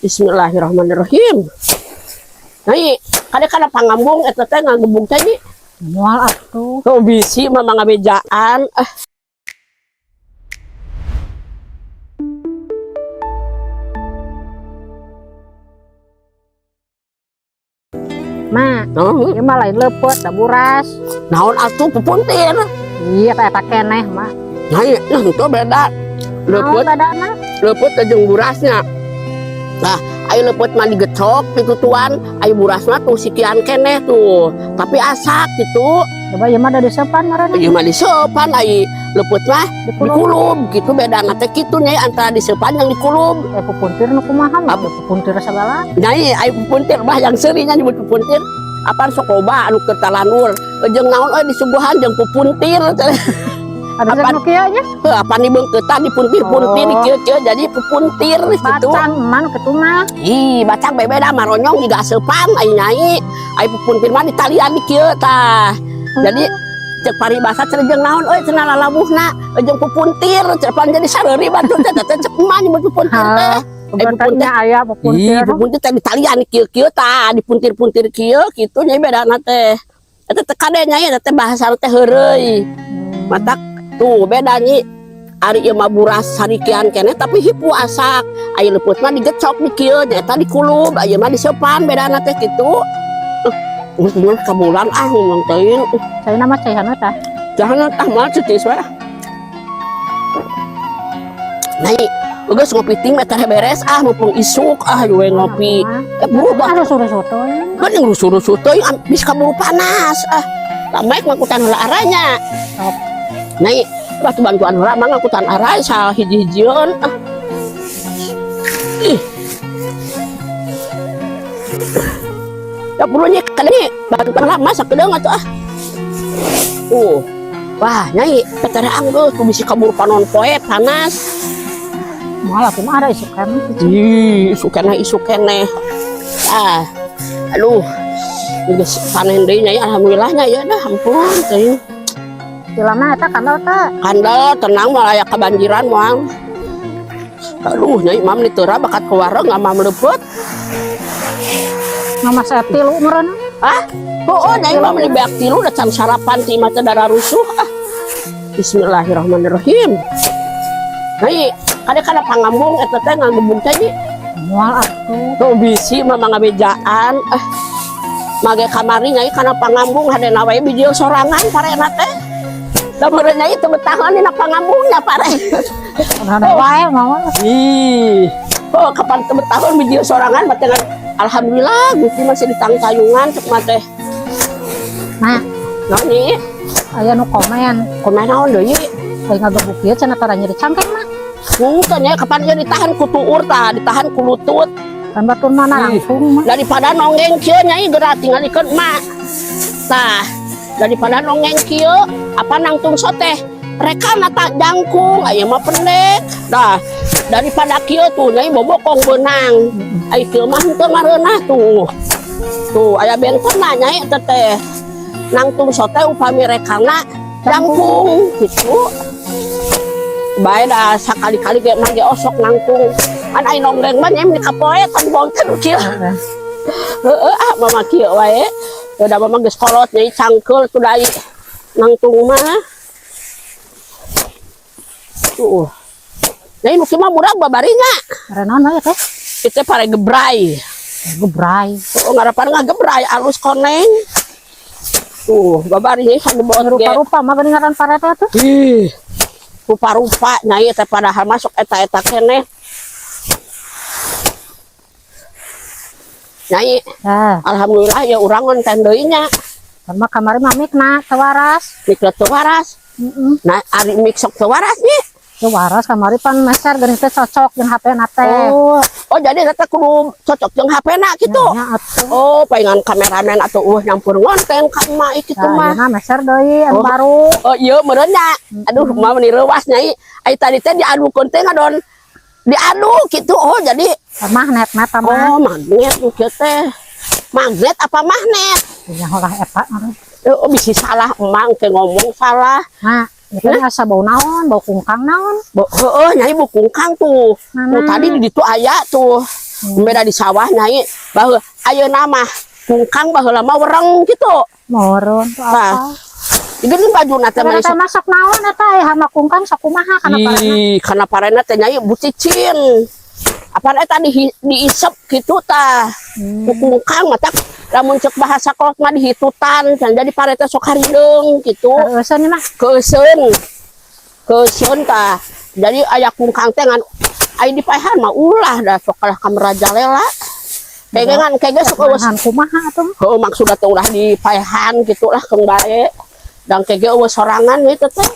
Bismillahirrahmanirrahim. Nyai, kade kana pangambung eta teh ngagebug teh, Nyi. Moal atuh. Oh, bisi mah ngabejaan. Ah. Ma, Oh, ieu mah lain leupeut da buras. Naon atuh, pupuntir? Iya, eta keneh, Ma. Nyai, nah itu beda. Naon Leupeut, bedana? Leupeut teh jeung burasnya. Nah, ayo leupeut mah digecok ditutuan, ayo buras mah tuh sikian keneh tuh. Tapi asak gitu. Coba ieu mah da disepan meureun. Ieu mah disepan, ai leupeut mah Dikulub. Dikulub gitu bedana teh kitu, Nyai, antara disepan yang dikulub. Eh, pupuntir nu kumaha mah? Apa? Pupuntir segala. Nyai, ai pupuntir mah yang seurinya nyebut pupuntir. Apaan sok loba anu keur talanur. Jeung naon euy disuguhan jeung pupuntir. Ada Apaan? nu kieu nya? Heuh, apa nih beungkeutan dipuntir-puntir Oh. kieu-kieu jadi pupuntir gitu. Bacang man kitu mah. Ih, bacang beda maronyong juga sepan ai, Nyai. Ai pupuntir mah ditalian di kieu tah. Jadi cek paribasa cenah jeung naon euy cenah lalabuhna jeung pupuntir cenah pan jadi sareuri batur teh teh cek emak nyebut pupuntir teh. Eh, pupuntir. Nya aya Ih, pupuntir. Pupuntir teh ditalian di kieu-kieu tah, dipuntir-puntir kieu kitu, Nyai, bedana teh. Eta teh kade, Nyai, eta teh bahasa teh heureuy. Matak tuh beda, Nyi. Ari ieu mah buras sarikian keneh tapi hipu asak. Aya leupeut mah digecok di kieu nya eta dikulub, aya mah disepan bedana teh kitu. Geus kabulan ah ngomong teuing. Caina mah cai haneut tah. Jangan tah mah cetis we. Nyai, geus ngopi ting mah teh beres ah, mumpung isuk ah we ngopi. Eh, berubah. Aduh, rusuh-rusuh teuing. Kan yang rusuh-rusuh teuing bisa kaburu panas ah. Lamaik ngangkutan heula aranya. Sok. Nyai, batu bantuan heula mah ngangkutan arai sah hiji-hijieun ah. Ih. Ya perlu nya kali bantuan heula mah sakedeung atuh ah. Wah, Nyai, peterang geus tuh bisi kaburu panon poe panas. Moal aku mah ada isuk keneh. Ih, isuk keneh, isuk keneh. Ah. Aduh. Geus panen deui, Nyai, alhamdulillah nya ya dah ampun teuing. Lama eta kandel teh. Kandel tenang moal aya kebanjiran moal. Aduh, Nyai, mam ditera bakat ke warung nggak leupeut. Mama saya tilu meureun. Ah, oh, Nyai mah beli beak tilu udah can sarapan ti mata darah rusuh ah. Bismillahirrahmanirrahim. Nyai, kade kana pangambung eta teh ngagebug teh, Nyi. Moal atuh. Tuh bisi mah ngabejaan ah. Mage kamari, Nyai, kana pangambung hadena wae bijil sorangan parena teh. Da meureun Nyai teu betahan dina pangambungnya pare. Ada wae mau. Ih. Oh, kapan teu betahun bijil sorangan batengan. Alhamdulillah Gusti masih ditangtayungan cek mah teh. Nah, Naon, Nyi? Aya nu komen. Komen naon deui? Aya ngagebuk ieu cenah tara nyeri cangkeng mah. Henteu, Nyai, kapan ieu ditahan ku tuur tah, ditahan ku lutut. Kan batur mana Ih. langsung mah. Daripada nonggeng kieu, Nyai, geura tingalikeun emak. Tah, daripada nonggeng kieu apa nangtung soteh rekana tak jangkung, aya mah pendek. Dah, daripada kieu tuh, Nyai, bobokong beunang. Ai kieu mah henteu ngareunah tuh. Tuh aya bentena, Nyai, teh teh. Nangtung sote upami rekana jangkung gitu. Bae dah sakali-kali ge mah ge osok nangtung. Kan ai nonggeng mah, Nyai, meni kapoe kan bonten kieu. Heeh. Heeh ah, mama kieu wae. Udah mama geus kolot, Nyai, cangkeul tuh dai nangtung mah. Tuh. Nyai, nu kieu mah murah babarinya. Renon wae teh. Itu pare gebrai. Gebrai. Oh, ngarapan ngagebrai alus koneng. Tuh, babari nya sagebot ge. Rupa-rupa mah geuning ngaran pare teh tuh. Ih. Rupa-rupa, Nyai, teh padahal masuk eta-eta keneh. Nyai, Tah, alhamdulillah ya urang ngonten deui nya. kan mah kamari mah mikna teu waras. Mik teu waras. Heeh. Nah, ari mik sok teu waras nya. Teu waras kamari pan meser geuning teh cocok jeung HP na teh. Oh, jadi eta kudu cocok jeung HP-na gitu. Nya atuh. Oh, palingan kameramen atau nyampur ngonten ka emak kitu Tah, mah. ayeuna meser deui anu Oh. baru. Oh iya meureun nya. Aduh, mah meuni reuwas, Nyai. Ai tadi teh diadukeun teh ngadon diadu gitu. Oh, jadi Magnet mata mah. Oh, magnet nu kieu teh. Magnet apa magnet? Nya olah eta meureun. Oh, bisa salah emang teh ngomong salah. Nah, itu asa bau naon, bau kungkang naon. Bo, heeh, Nyai, bau kungkang tuh. Mana? Tuh tadi di ditu aya tuh. Beda di sawah, Nyai. Baheula ayeuna mah kungkang baheula mah wereng gitu. Moron tuh Nah, apa. Ini baju teh Karena mah teh masak naon eta aya hama kungkang sakumaha kana parena? Ih, kana parena teh, Nyai, bucicin. Apa eta di diisep gitu tah. Ku kungkang mah tak lamun cek bahasa kolot mah dihitutan, can jadi pare teh sok harideung gitu. Keueuseun mah. Keuseun. Keuseun tah. Jadi aya kungkang teh ngan aya dipaehan mah ulah dah sok kalah ka merajalela. Kayaknya ngan kayaknya sok eueus. Manahan kumaha atuh? Heuh, maksudna teh ulah dipaehan gitu lah keun bae. Dan kege eueuh sorangan gitu teh.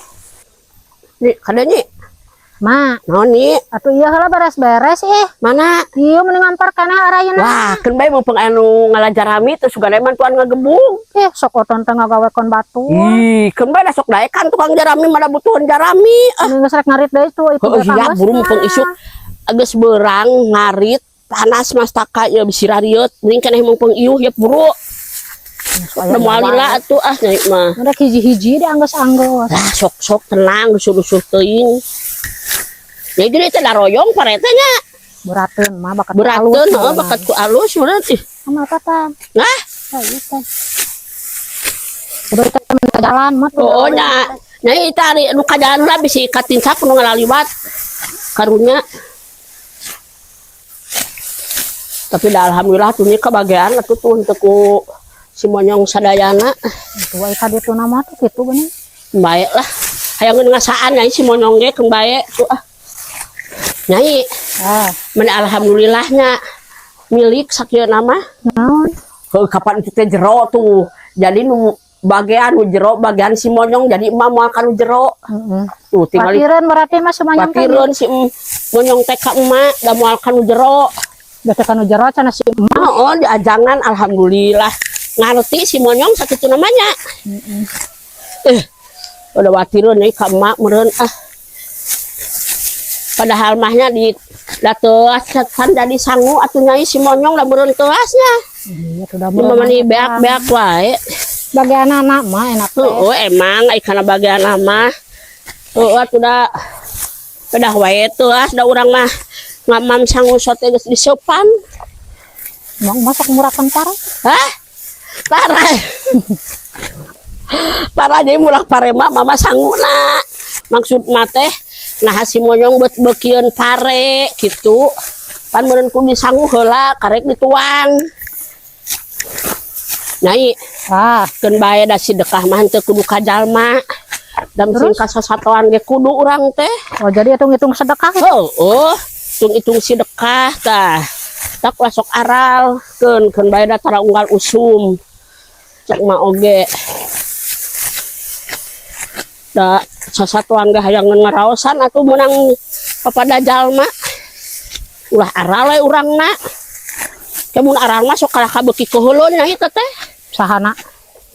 Nih, kade, Nyi. Ma, Naon, Nyi? Atuh ieu heula beres-beres ih. Mana? Ieu mending ngampar kana arayana. Wah, keun bae mumpung anu ngalajarami teh sugan mantuan ngagebung. Eh, sok oton teh ngagawekeun batu. Ih, keun bae da sok daekan tukang jarami mana butuhan jarami. Ah, Mending geus rek ngarit deui tuh itu heuh ge ya, kanggo buru mumpung isuk geus beurang ngarit panas mastaka ya bisi rariet mending keneh mumpung iuh ya buru. Udah moal lila atuh ah, Nyai mah. Mereka hiji-hiji deh anggeus-anggeus. Lah, sok-sok tenang dusuh-dusuh teuing. Ya gini teh daroyong parete nya. Berateun mah bakat Berateun heeh, bakat ku alus berat ih. Sama apa tah? Nah, Ya ieu teh. Udah teh minta jalan mah tuh. Oh nya. Nyai tadi nu kajalan lah bisi katincak nu ngalaliwat. Karunya. Tapi dah alhamdulillah tuh nya kebagian atuh tuh henteu ku si monyong sadayana. Itu wae ka ditu nama tuh kitu geuning. Baik lah. Hayang ngasaan nyai si monyong ge keun bae tuh ah. Nyai, Ah, men alhamdulillahnya milik sakieu nama. Naon? Heuh, kapan itu teh jero tuh. Jadi nu bagian nu jero bagian si monyong, jadi emak moal ka nu jero. Heeh. Tuh tinggal Patireun berarti mah semuanya teh. Patireun si monyong teh ka emak da moal ka nu jero. Biasa ka nu jero cenah si emak. Oh, diajangan alhamdulillah. Ngarti si monyong sakitu namanya. Eh, udah watireun nih ka emak meureun ah. Padahal mahnya di da teuas kan jadi sangu atuh, Nyai, si monyong da meureun teuasnya. Iya tuh da. Di mah mani beak-beak wae. Bagian anak mah enak teh. Oh, emang ai kana bagian mah. Heeh atuh da pedah wae teuas da urang mah ngamam sangu sote geus diseupan. Mau masak murakan parah. Hah? Parah. Parah jadi murah pare mah mama sanguna. Maksud mah teh nah si monyong bet bekieun pare gitu. Pan meureun kudu disangu heula karek dituang. Nyai, Ah, keun bae da sedekah mah henteu kudu ka jalma. Dan sing Terus? Kasasatoan ge kudu urang teh. Oh jadi hitung-hitung sedekah gitu. Oh, oh, hitung-hitung sedekah tah. Tak lah sok aral keun keun bae da tara unggal usum. Cek mah oge. Da sasatuan ge hayang ngaraosan atuh meunang kepada jalma. Ulah aral we urangna. Ke mun aral mah sok kalah ka beuki keheulun nya ieu teh. Sahana?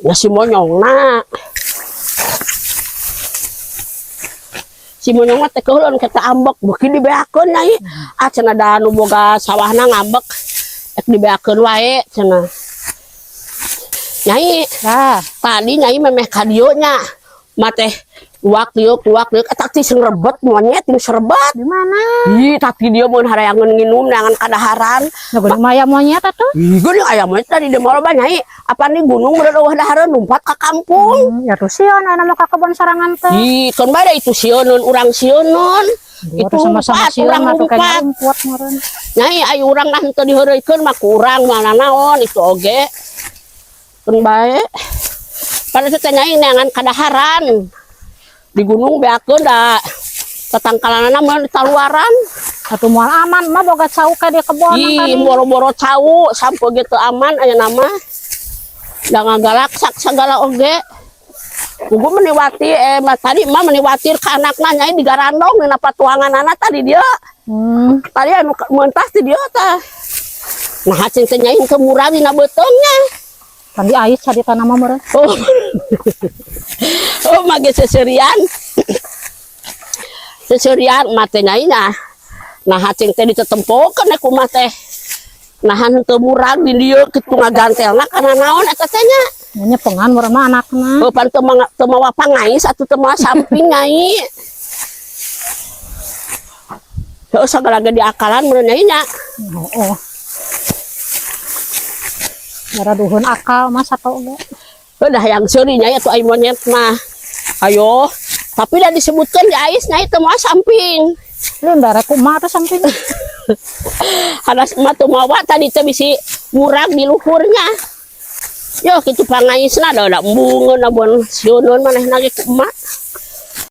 Ya si monyongna. Si monyong mah teh keheulun kita ambek beuki dibeakeun nya ieu. Ah, cenah da nu boga sawahna ngambek ek dibeakeun wae cenah. Nyai, Nah, tadi Nyai memeh ka dieu nya. Mah teh luak liuk luak liuk eta teh sengrebet monyet ting serebet. Di mana? Ih, tapi dia mun harayangeun nginum neangan kadaharan. Nah, geuning mah aya monyet atuh. Ih, geuning aya monyet tadi di mall loba, Nyai. Apa nih gunung udah eueuh dahareun lumpat ka kampung. Ya tuh sieun aya mah ka kebon sorangan teh. Ih, keun bae da itu sieun urang sieun. Itu Itu sama-sama lumpat, sieun urang atuh kayaknya lumpat. Rumput meureun. Nyai, ayo urang nah henteu diheureuykeun mah kurang mana naon itu oge. Keun bae. Pada teh Nyai neangan kadaharan. Di gunung beakeun da tetangkalanana mah di taluaran. Atuh moal aman mah boga cau ka di kebon Ih, tadi. Boro-boro cau, sampai gitu aman aya nama. Da ngagalaksak sagala oge. Kugu meniwati mah tadi mah meniwatir ka anakna, Nyai, digarandong dina patuanganana tadi dia. Tadi anu mentas di dia tah. Nah, cing teh Nyai henteu murah dina beuteungnya. Kan di ais cari tanah mah meureun. Oh. Oh, mage seserian. Seserian mah teh Nyai nah. Nah, cing teh ditetempokeun kumaha teh. Nah, henteu murag di dieu kitu ngagantelna kana naon eta teh nya. Nya pengan meureun mah anakna. Oh, pan teu teu mawa pangais atuh teu mawa samping, Nyai. Heuh, sagala ge diakalan meureun, Nyai, nya. Oh. Ngaraduhun akal mah sato ge. Udah yang seuri, Nyai, atuh ai monyet mah. Ayo, tapi dah disebutkan di ais, Nyai, teu moal samping. Lu ndarek kumaha teh samping? Hadas mah teu mawa tadi teh bisi murag di luhurnya. Yo kitu pangaisna da da embungeun abon sieuneun manehna ge ku emak.